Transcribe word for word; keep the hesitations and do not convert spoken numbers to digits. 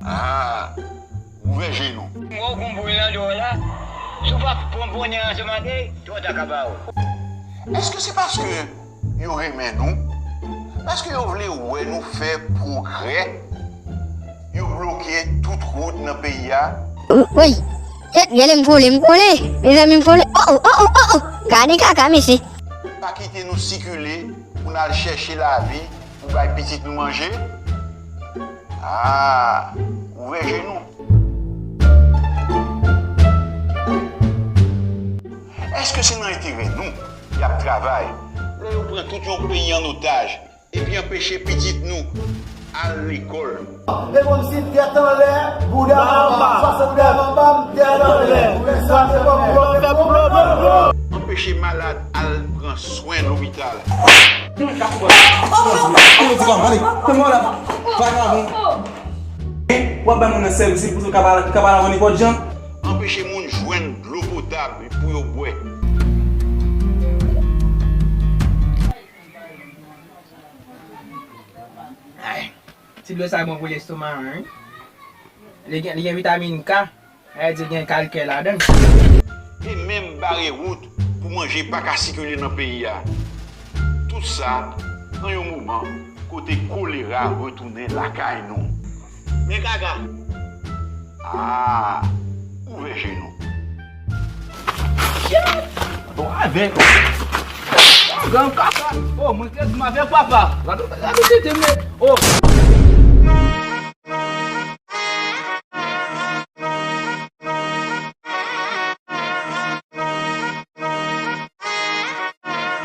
Ah, ouvè je nou. Mwen w konn bouyi nan do w la. Si w pa pran ponnen ansanm ak li, twò ta ka ba w. Èske se paske yo renmen nou? Paske yo vle wè nou fè pwogrè? Yo bloke tout wout nan peyi a? Woy, kèt, gade m kole, m kole. Mezanmi, m kole. Oh, oh, oh, oh, oh, oh. Gade kaka, mesye. Pa kite nou sikile pou n al chèche lavi pou bay pitit nou manje? Ah, ouvè je nou. Èske se nan enterè nou y ap travay lè yo pran tout yon peyi an otaj epi anpeche pitit nou al lekòl? E kòmsi tèt anlè, bouda anba, swasannde anba, tèt anlè. Ou fè sa, se kòm yo fè pwoblèm. Anpeche malad al pran swen lopital. Kouman ti fam? Ale, fè mwen la. Vagabon. W ap bay moun nan sèvis, li pouse w ka pa, ka pa lavan nenpòt jan. Anpeche moun jwenn dlo potab pou yo bwè. Ay, ti dlo sa bon pou lestoma, wi. Li gen, li gen vitamin K. Sa vle di gen kalkè ladan l. E menm bare wout pou manje pa ka sikile nan peyi a. Tout sa nan yon moman kote kolera retounen lakay nou. Men kaka. Ah, ouvè je nou. Bon, avèk. Gang kaka. Oh, mwen kredi m avèk papa. Gade, gade tete m. Oh.